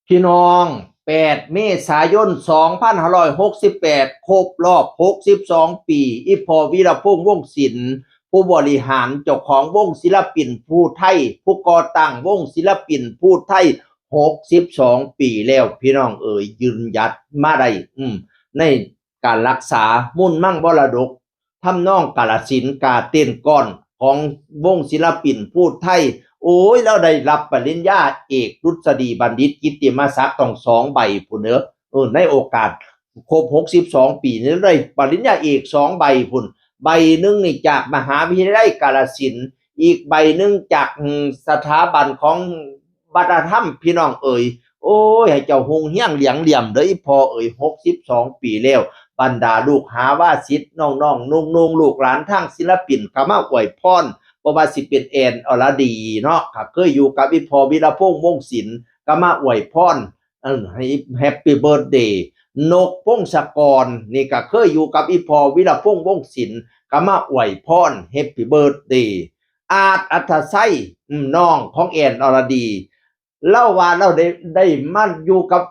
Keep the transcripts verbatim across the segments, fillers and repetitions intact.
พี่น้อง แปด เมษายน สองพันห้าร้อยหกสิบแปด ครบรอบ หกสิบสอง ปี อีพ่อวีรพงษ์ วงศ์ศิลป์ ผู้บริหารเจ้าของวงศิลปินภูไทย ผู้ก่อตั้งวงศิลปินภูไทย หกสิบสอง ปีแล้ว พี่น้องเอ๋ย ยืนหยัดมาได้ อืม ในการรักษามูลมังมรดก ทำนองกาลสินธุ์ กาเต้นก้อนของวงศิลปินภูไทย โอ้ย ลาวได้รับปริญญาเอกดุษฎีบัณฑิต กิตติมศักดิ์ต้องสองใบพุ้นเด้อ เออ ในโอกาสครบ หกสิบสอง ปีนี้ได้ปริญญาเอกสองใบพุ้น ใบหนึ่งนี่จากมหาวิทยาลัยกาลสินธุ์ อีกใบหนึ่งจาก อืม สถาบันของวัฒนธรรม พี่น้องเอ๋ย โอ้ย ให้เจ้าฮุงเฮียงเหลียงเหลี่ยมเด้ออีพ่อเอ๋ย หกสิบสอง ปีแล้ว บรรดาลูกหาว่าศิษย์น้องๆ นุ่งๆ ลูกหลานทางศิลปินก็มาอวยพร บ่ว่าสิเป็นแอนอรดีเนาะ ก็เคยอยู่กับอีพ่อวีรพงษ์ วงศ์ศิลป์ ก็มาอวยพร เออ ให้ Happy Birthday นกพงศกร นี่ก็เคยอยู่กับอีพ่อวีรพงษ์ วงศ์ศิลป์ ก็มาอวยพร Happy Birthday อาร์ต อัธชัย อืม น้องของแอนอรดี ลาวว่าลาวได้ ได้มาอยู่กับ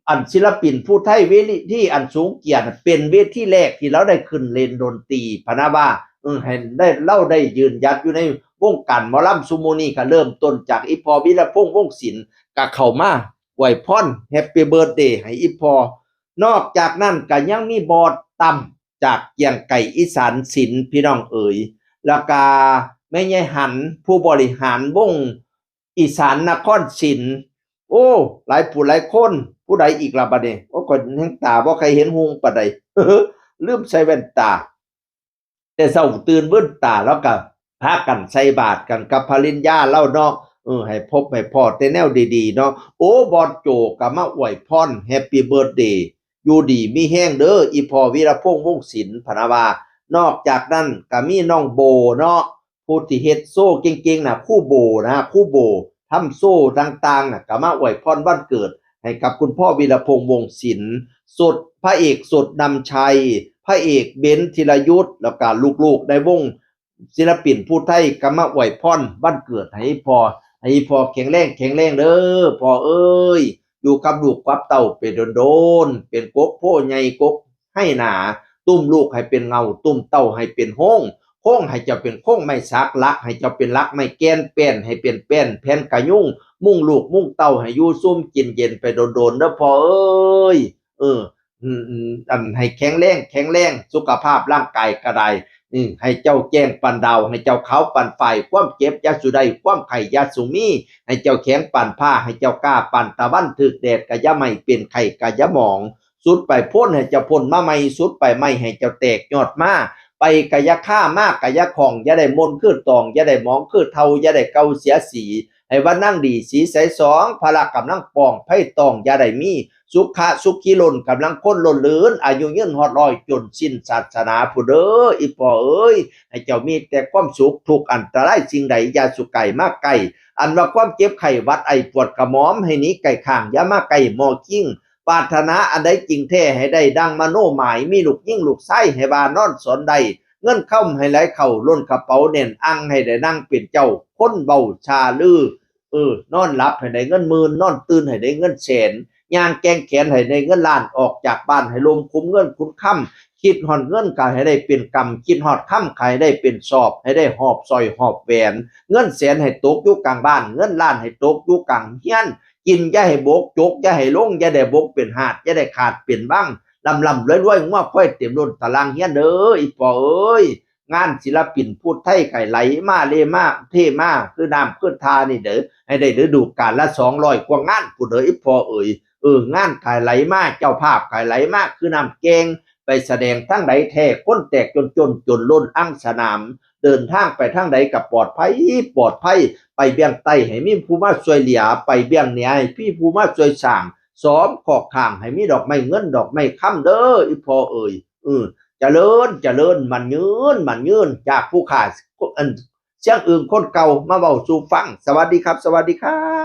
อันศิลปินภูไทย เวทีอันสูงเกียรติ เป็นเวทีแรกที่ลาวได้ขึ้นเล่นดนตรี พะนะว่า เออ ให้ได้ ลาวได้ยืนหยัดอยู่ในวงการหมอลำซุมื้อนี้ ก็เริ่มต้นจากอีพ่อวีรพงษ์ วงศ์ศิลป์ ก็เข้ามาอวยพร Happy Birthday ให้อีพ่อ นอกจากนั้นก็ยังมีบอสตั้มจากเกียงไกรอีสานศิลป์ พี่น้องเอ๋ย แล้วก็แม่ใหญ่หัน ผู้บริหารวงอีสานนครศิลป์ โอ้ หลายผู้หลายคน ผู้ใดอีกล่ะบัดนี้ โอ้ ก็แฮงตาบ่ใครเห็นฮุงปานใด ลืมใส่แว่นตา แต่เช้าตื่นเบิ่นตาแล้วก็พากันใส่บาตรกันกับปริญญาลาวเนาะ เออ ให้พบให้พ้อแต่แนวดีๆ เนาะ โอ้ บอสโจก็มาอวยพร Happy Birthday อยู่ดีมีแฮงเด้อ อีพ่อวีรพงษ์ วงศ์ศิลป์ พะนะว่า นอกจากนั้นก็มีน้องโบเนาะ ผู้ที่เฮ็ดโชว์เก่งๆ น่ะ ครูโบนะ ครูโบ ทำโชว์ต่างๆ น่ะ ก็มาอวยพรวันเกิดให้กับคุณพ่อวีรพงษ์ วงศ์ศิลป์ สด พระเอกสดนำชัย พระเอกเบนซ์ ธีรยุทธ แล้วก็ลูกๆ ในวงศิลปินภูไทย ก็มาอวยพรวันเกิดให้พ่อ ให้พ่อแข็งแรงแข็งแรงเด้อ พ่อเอ้ย อยู่กับลูกกับเต้าไปโดนๆ เป็นกกโพใหญ่กกไฮหนา ตุ้มลูกให้เป็นเงา ตุ้มเต้าให้เป็นโฮง โค้งให้เจ้าเป็นโค้งไม้สัก หลักให้เจ้าเป็นหลักไม้แก่น แป้นให้เป็นแป้นแผ่นกะยุง มุ่งลูกมุ่งเต้าให้อยู่ซุ่มกินเย็นไปโดนๆ เด้อพ่อเอ้ย เออ อืม อืม อันให้แข็งแรงแข็งแรง สุขภาพร่างกายก็ได้ อืม ให้เจ้าแจ้งปานดาว ให้เจ้าขาวปานฝ้าย ความเจ็บอย่าสู่ได้ ความไข้อย่าสู่มี ให้เจ้าแข็งปานผ้า ให้เจ้ากล้าปานตะวัน ถืกแดดก็อย่าไหม้ เป็นไข้ก็อย่าหมอง สุดไปโพ้นให้เจ้าพ้นมาใหม่ สุดไปไม้ให้เจ้าแตกยอดมา ไปก็อย่าคา มาก็อย่าข้อง อย่าได้มนคือตอง อย่าได้หมองคือเทา อย่าได้เก่าเสียสี ให้ว่านั่งดีสีใสสอง พละกำลังปอง ภัยตองอย่าได้มี สุขะสุขีล้นกำลังคนล้นเลิน อายุยืนฮอดร้อยจนสิ้นศาสนาพุ้นเด้อ อีพ่อเอ้ย ให้เจ้ามีแต่ความสุข ทุกข์อันตรายสิ่งใดอย่าสู่ใกล้มาใกล้ อันว่าความเจ็บไข้หวัดไอปวดกระหม่อมให้หนีไกลข้าง อย่ามาใกล้หม้อคิง ปรารถนาอันใดจริงแท้ให้ได้ดังมโนหมาย มีลูกหญิงลูกชายให้ว่านอนสอนได้ เงินคำให้ไหลเข้าล้นกระเป๋าแน่นอัง ให้ได้นั่งเป็นเจ้าคนเว้าชาลือ เออ นอนหลับให้ได้เงินหมื่น นอนตื่นให้ได้เงินแสน ย่างแกว่งแขนให้ได้เงินล้าน ออกจากบ้านให้ลมคุ้มเงินคุ้มคำ คิดฮอดเงินก็ให้ได้เป็นกำ คิดฮอดคำก็ให้ได้เป็นสอบ ให้ได้หอบสร้อยหอบแหวน เงินแสนให้ตกอยู่กลางบ้าน เงินล้านให้ตกอยู่กลางเฮือน กินอย่าให้บก จกอย่าให้ลง อย่าได้บกเป็นหาด อย่าได้ขาดเป็นบัง ร่ำร่ำรวยรวย งัวควายเต็มล้นตารางเฮือนเด้อ อีพ่อเอ้ย งานศิลปินภูไทยก็ไหลมาเลมาเทมา คือน้ำคือท่านี่เด้อ ให้ได้ฤดูกาลละสองร้อยกว่างานพุ้นเด้อ อีพ่อเอ้ย เออ งานก็ไหลมา เจ้าภาพก็ไหลมา คือน้ำแก่ง ไปแสดงทางใดแท้ คนแตกจนจน จนล้นอังสนาม เดินทางไปทางใดก็ปลอดภัย ปลอดภัย ไปเวียงใต้ให้มีผู้มาช่วยเหลือ ไปเวียงเหนือให้มีผู้มาช่วยสร้าง สองข้างให้มีดอกไม้เงินดอกไม้คำเด้อ อีพ่อเอ้ย เออ เจริญ เจริญ มั่นยืน มั่นยืน จากผู้ข้า อัน เสียงอึ่งคนเก่ามาเว้าสู่ฟัง สวัสดีครับ สวัสดีครับ